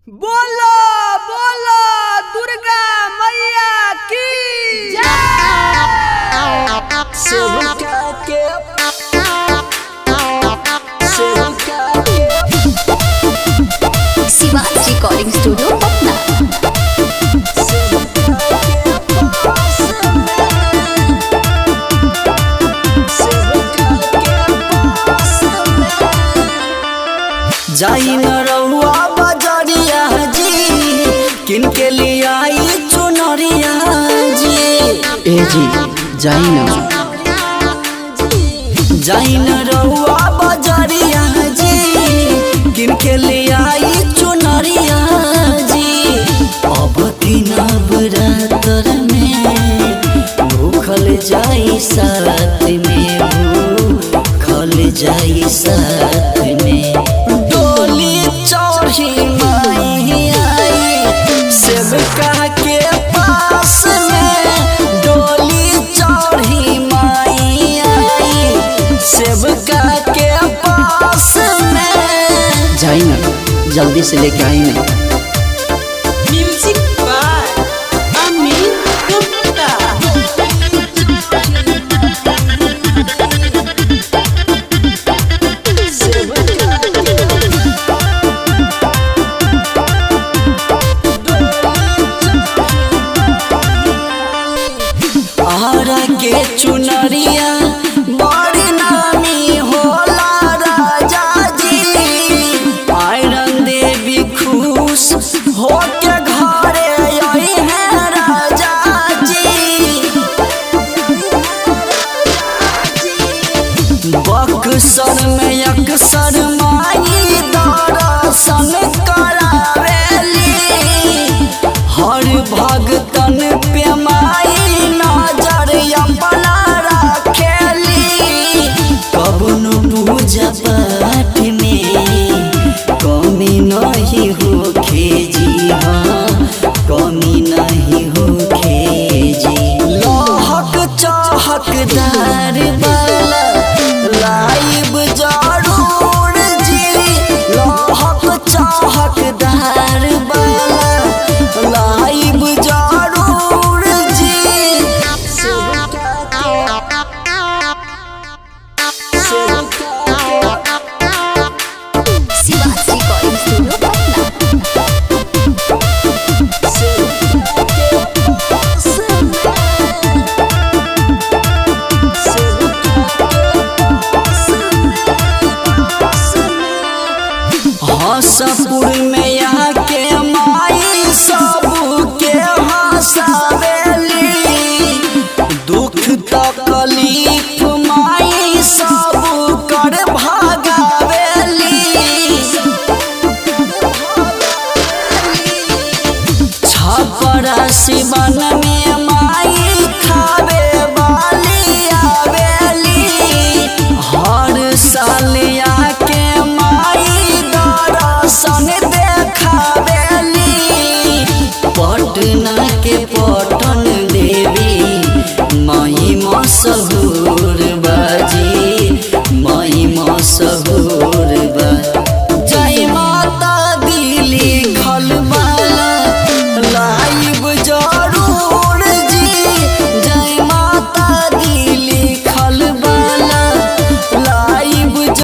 बोलो बोलो दुर्गा मैया की शिवाज रिकॉर्डिंग स्टूडियो पटना। जाई न रउआ बजरिया जी, किन के लिए आई चुनरिया जी। ए जी जाई न, जाई न रउआ बजरिया जी, किन के लिए आई चुनरिया जी। अब किन बरातर में भूखल जाई साथ में, भूखल जाई साथ में। डोली चढ़ी माई आई सेवका के पास में, डोली चढ़ी माई आई सेवका के पास में। जाई ना, जल्दी से लेके आई ना। Music by Amit Gupta. Ara के चुनरिया बड़ी नामी होला राजा जी। आयरन देवी खुश होके घरे आई है राजा जी। बक्सर में अक्सर माई दर्शन करावेली, हर भगतन पे माई नजर अपना रखेली। कबनो पूजा पाठ में कमी नहीं होखे जी, हाँ कमी नहीं होखे जी। लोहक चहकदार वाला लाइब जरूर जी, लोहक चहकदार वाला लाइब जरूर जी। Shivaj recording studio Patna. हंसपुर में आके माई सबके हंसावेली, दुख तकलीफ माई सब कर भागावेली। छपरा शिवन